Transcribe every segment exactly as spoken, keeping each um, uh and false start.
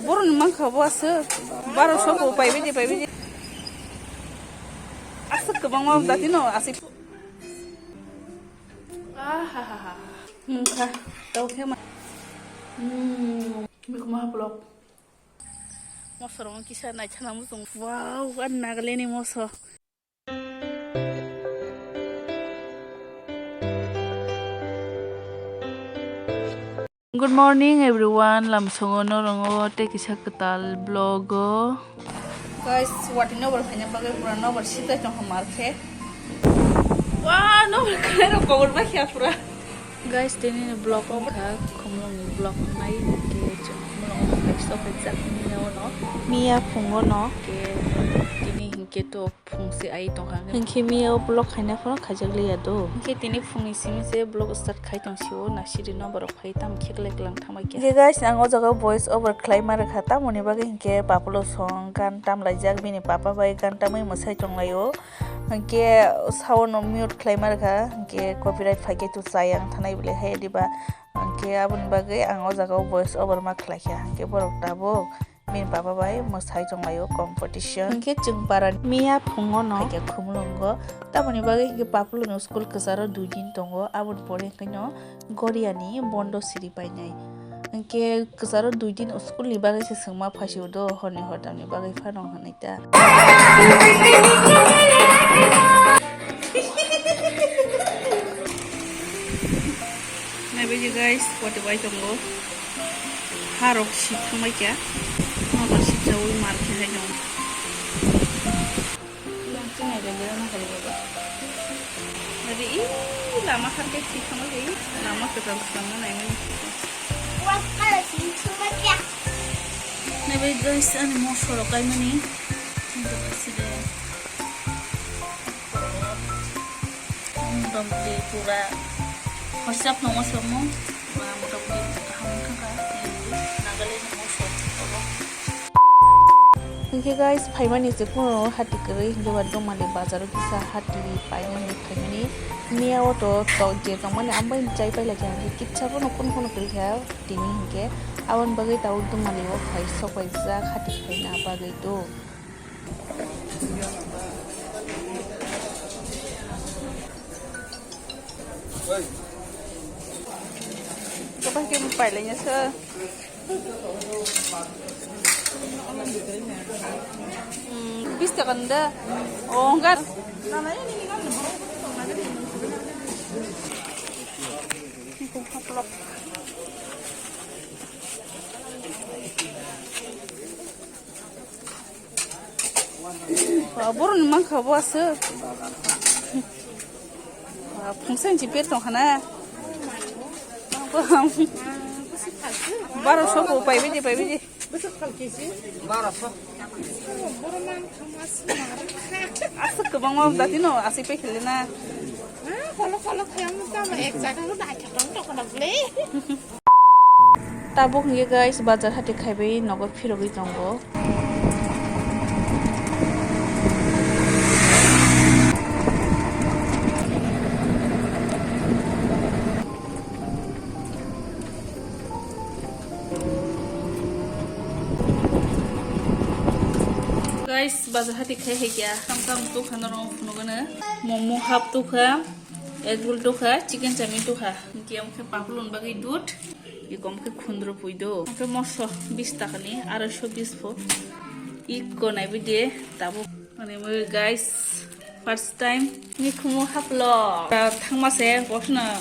Boroni mankha bo aswk. Baro soko paibaidi, paibaidi. Aswk kwbangma dati no aswk. Ahahaha. Wngkha. Tau khe ma. Hmm. Bikuma vlog. Mosorong kisa naithana muchung. Wow, ani Nagaland ni moso. Good morning everyone, lamsongo norongo tei kisa kwtal vlog o. Guys, wati nobar phaina bagwi pura nobar sitai tongkha markhe. Wa, nobar khairok kobor bai kha pura. Guys, tini ni vlog wngkha khumulwng ni vlog wngnai, hinkhe chwng khumulwng o hai sok hai jak miya ono. Miya phungo no. Hinkhe tini hinkhe to phung se ai tongkha. Hinkhe miya o vlog khaina phano khaijak liya do. Hinkhe tini phung ni simi se vlog start khai tong sio, nasiri no borok phai tam khe klai klang thangbai khe. Hinkhe guys, ang o jaga voice over khlai ma rwkha, tamoni bagwi hinkhe Papulo song gan tam laijak, bini papa bai gan tamwi mwsai tong lai o. Hinkhe sound no mute khlai ma rwkha, hinkhe copyright phai khe tu chayang thanai bwle hai diba. Hinkhe aboni bagwi ang o jaga o voice over ma khlai kha, hinkhe borok tabuk bini baba bai mwsai tong lai o competition. Hinkhe chwng para miya phungo no hai khe khumulwngo, tamoni bagwi hinkhe Papulo no school kwcharo dui din tongo, aboni pore hinkhe no Goria ni bondo siri painai. Hinkhe kwcharo dui din school ni bagwi se swngma phaisio do, horni hortam ni bagwi phano hinwi ta. Naibaidi guys, poti bai tongo. Harok si thangbai kya. Nobar si chawi mar khe hai tongo. Yang chinai le le na kali baba. Nadi i lama khan ke si thangbai kya. Lama kwtal kwtal ma naimani. Wa kala si thangbai kya. Naibaidi guys, ani mosorok kaimani. Motomoti pura hosap nongo somo, pura motomoti kaham wngkha kha, Nagaland ni mosok oro. Hinkhe guys, phaimani se kuno hati kwrwi, hinkhe ba Dumali bazaro kisa hati paina hinwi phaimani. Miya o to tok je tongmani ambai chai pailai kha, hinkhe kitsa bono kun kun kwrwi kha tini hinkhe. Aboni bagwi tabuk Dumali o phai sok paijak hati phaina bagwi do. Kapan ke pailainya se? Hmm, bis taka nda. Oh, enggak. Boroni mankha bo aswk. Phungsa hinwi per tongkha na. Baro soko paibaidi, paibaidi. Aswk kwbangma dati no aswk pai khele na. Tabuk hinkhe guys, bazar hati khaibai nogo phirogwi tongo. Guys, bazar hati khai hai kya, kam kam tukha norok phunugano, momo half tukha, egg roll tukha, chicken chowmein tukha, hinkhe omo khe papuloni bagwi dud. Ikom khe khundro pui do. Omo khe moso bis taka ni, aroiso bis pho. Iko naibaidi tabuk. Ani mui guys, first time mikhumu haplo. Thangma se bosna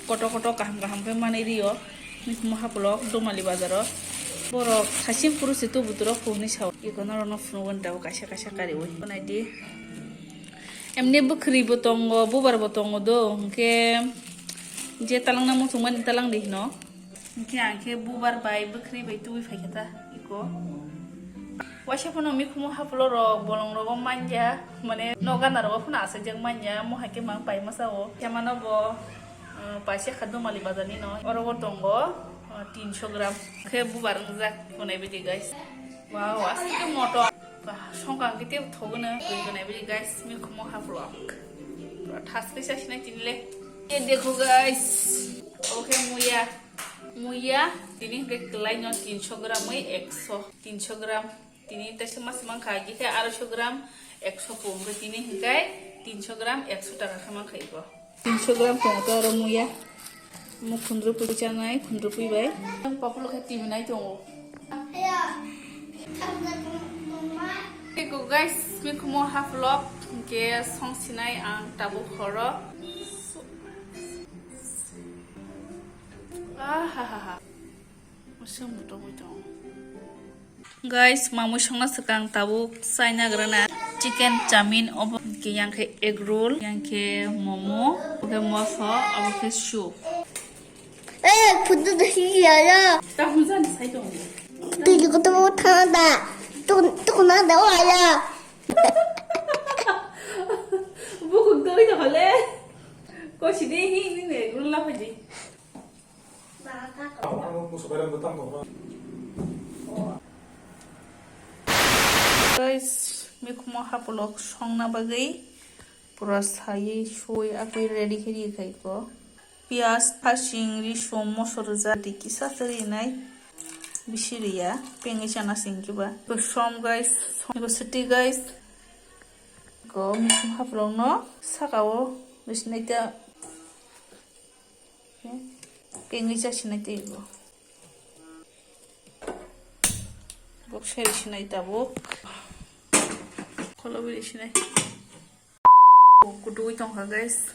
koto koto kaham kaham khe manwi rio. Mikhumu haplo Dumali bazaro. Borok thaichim phuru se tubu turo phunuknwi sao. Iko norokno phunukgwi tabuk kaisa kaisa kariui. Naidi. Emni bwkhri bo tongo, bubar bo tongo do, hinkhe je talangna muchungmani talang di hino. Hinkhe ang khe bubar bai bwkhri bai tubui phaikha ta iko. Waisa phano mikhumu haphulo rok bolong rogo manya, mane nok gana rogo phano asajak manya, mohai khe mang pai masa o. Khe mano bo, uh, paisa kha Dumali bazar ni no. Oro bo tongo, uh, tinso gram. Khe bubar wngjak, bo naibaidi guys. Wow, aswk khe moto. Songkang khe tebo thogo no, twi tongnai bini guys, mikhumu haphulo. Pura thas khe chasinai tini le. Ye dekho guys, obo khe muya. Muya tini hwnkhe kwlaino tinso gram oi ekso, tinso gram tini taisa mas mankha, hwnkhe aroiso gram ekso po, hwnkhe tini hwnkhe tinso gram ekso taka khe mankha iko. Tinso gram tongo to aro muya. Omo khundrupui chanai, khundrupui bai. Ang papulo khe timinai tongo. Eko guys, mikhumo half log hwnkhe song sinai ang tabuk horo. Ahahaha. Guys, mamui songna swkang tabuk chaina grana chicken chowmein, obo hwnkhe yang khe egg roll, yang khe momo, obo khe moso, obo khe soup. Eh, photo da hi ya ya. Tabuk jani sai tongo. Tui ko to thanda. Tu tu na da wa ya. Bukuk doi to hole. Ko sidi hi ni ne egg roll la phaidi. Guys, mikhumo hapulok songna bagwi pura saywi sui akwi ready khe ri khai ko. Piyaj, hasing, risum, moso rwjak, tei kisa se rinai. Bisi riya, pengwi chana singkhe ba. Som guys, som, siti guys. Ko mikhumo hapulok no saka o bisinai ta. Pengwi chasinai tei bo. Bok sai risinai tabuk. Kholobi risinai. Kudui tongkha, guys.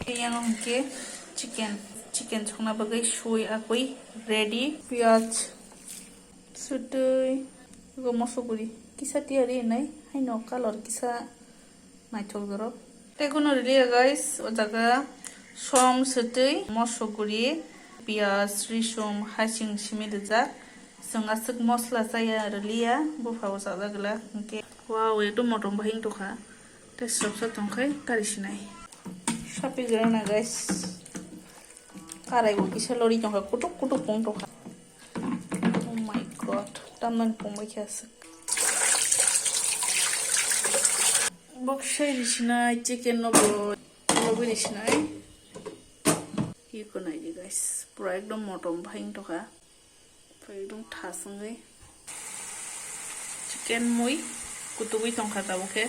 Yang hwnkhe chicken, chicken songna bagwi sui akwi ready. Piyaj, sutwi, ego moso guri kisa tiyari hinai, haino color kisa naithok jorok. Tei kuno riliya guys, o jaga som, sutwi, moso guri, piyaj, risum, hasing simi rijak. Chwng aswk mosla chaya riliya, bupha bo chajak glak hwnkhe. Wow, ekdom motom bahai wng tongkha. Tei srapsa tongkhai kari sinai. Sapi grana guys. Karai bo kisa lori tongkha, kutuk kutuk pung tongkha. Oh my God, tamdan pung bai khe aswk. Bok sai risinai chicken no bo lobwi risinai. Iko nai di guys, pura ekdom motom bahai wng tongkha. Ekdom thas wngwi chicken mui kutugwi tongkha tabuk khe.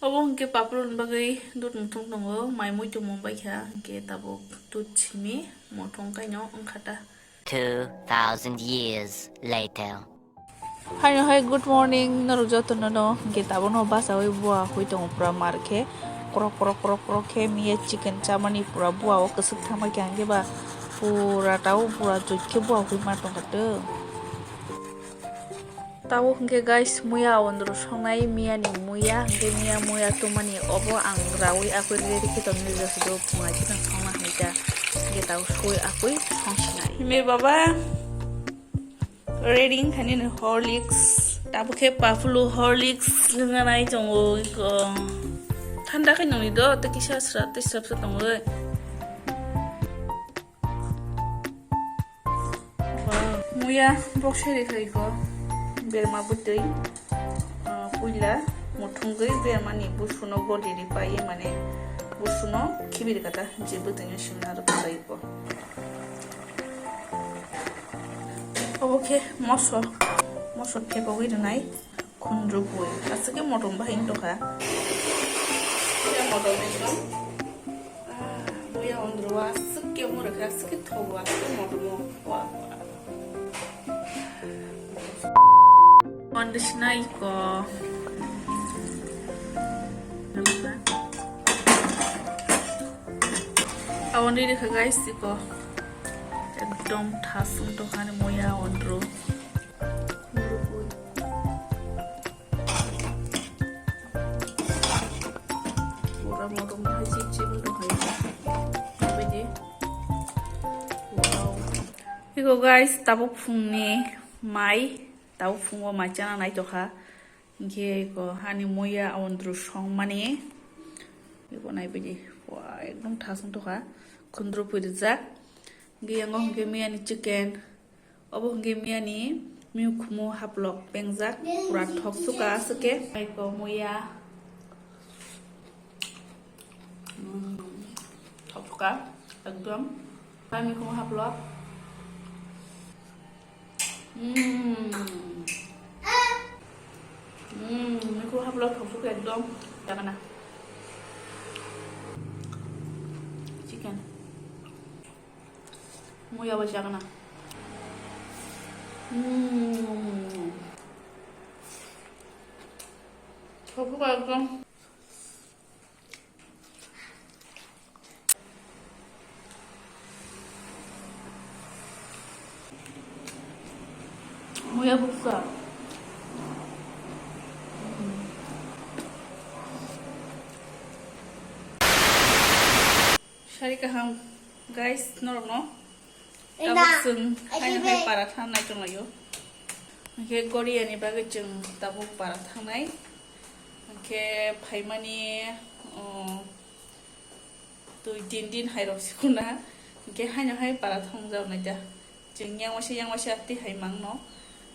Obo hwnkhe paphuru ni bagwi dud muthung tongo, mai mui tongmung bai kha, hwnkhe tabuk dud simi muthung kaino wngkha ta. Two thousand years later. Haino hai, good morning norok jotono no. Hwnkhe tabukno bachaui bua hui tongo pura mar khe, krok krok krok krok khe miya chicken chamani pura bua o kwswk thangbai khe, hwnkhe ba pura tabuk pura jut khe bua hui ma tongkha tong. Tabuk hwnkhe guys, muya ondro songnai miya ni muya, hwnkhe miya muya tumani obo ang raui akui ready khe tongni, jesa do pungai khe tong songna hinwi kha, hwnkhe tabuk sui akui songsinai. Me baba. Ready wngkha nini Horlicks. Tabuk khe paphulu Horlicks nwngnai tongo, iko. Thanda khe nungni do, tei kisa sra, tei srapsa tongwi. Wow. Muya bok sai rikha iko. Berma bwtwi. Ah, puila muthungwi bermani busuno goli ri pai, mane busuno khibi rikha ta, je bwtwino simna rwkha iko. Obo khe moso, moso thepogwi rwnai khundrubwi. Aswk khe motom bahai wng tongkha. Khe motom ekdom, ah, buya ondro o aswk khe omo rwkha, aswk khe thogo, aswk khe motom o. Wa, wa. Conditioner iko. Aboni rikha guys iko. Ekdom thas wng tongkha ani muya ondro. Pura motom hai chip chip wng tongkha iko. Nabaidi. Wow. Iko guys, tabuk phungni mai, tabuk phungo mai chana naitokha. Hwnkhe eko hani muya ondro songmani. Eko naibaidi. Wa, ekdom thas wng tongkha. Khundrubwi rijak. Hwnkhe yango hwnkhe miyani chicken. Obo hwnkhe miyani Mikhumu haplok pengjak, pura thok suka aswk khe. Bai ko muya. Mm, thok suka, ekdom. Bai mikhumu haplok. Mm. Mm, mikhumu haplok thok suka ekdom. Chakana. Chicken. Muya bai chakna. Mm. Thok suka ekdom. Muya buksa. Sari kaham, guys, norokno. Tabuk chwng haino hai para thangnai tonglaio. Hwnkhe Goriani bagwi chwng tabuk para thangnai. Hwnkhe phaimani, o, dui tin din hairok sikuna. Hwnkhe haino hai para thangjago naita. Chwng yang waisa, yang waisa twi hai mangno.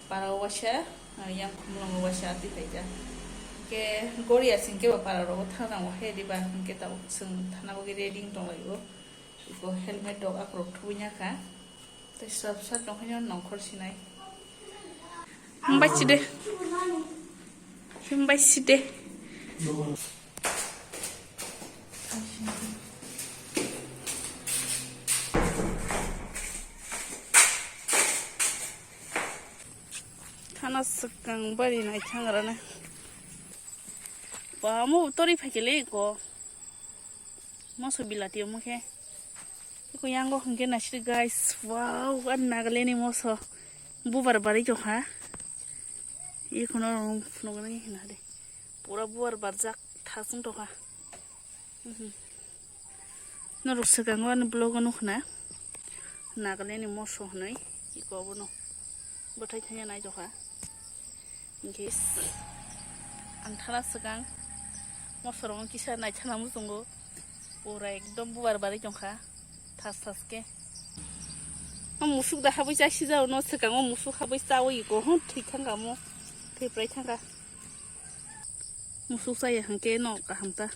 Para waisa, ah, yang khumlongo waisa twi hai ta. Hwnkhe Goria singkhe ba para rogo thana o he diba, hwnkhe tabuk chwng thana bagwi ready wng tonglaio. Iko helmet rok akorok thubui ya kha. Tei sab sab tong haino nongkhor sinai. Hambai side. Hambai side. Thana swkang bari nai thangrana. Ba mo tori phaikele ko. Moso bilati omo khe. Iko yango hwnkhe naisidi guys. Wow, a Nagaland ni moso. Bubar bari tongkha. Ikono phunuknani hwnna de. Pura bubar barjak thasung tongkha. Mhm. Norok swkango ani vlog o nukhna. Nagaland ni moso hwnwi. Iko abono. Bwthai thanya nai tongkha. Hwnkhe ang thana swkang mosorokno kisa naithana muchungo, pura ekdom bubar barwi tongkha, thas thas khe. O musuk da habwi chasijak, no swkang o musuk habwi chaui iko, hwn thwi thangkha mo, thwi prai thangkha. Musuk chaya hwnkhe no kaham ta.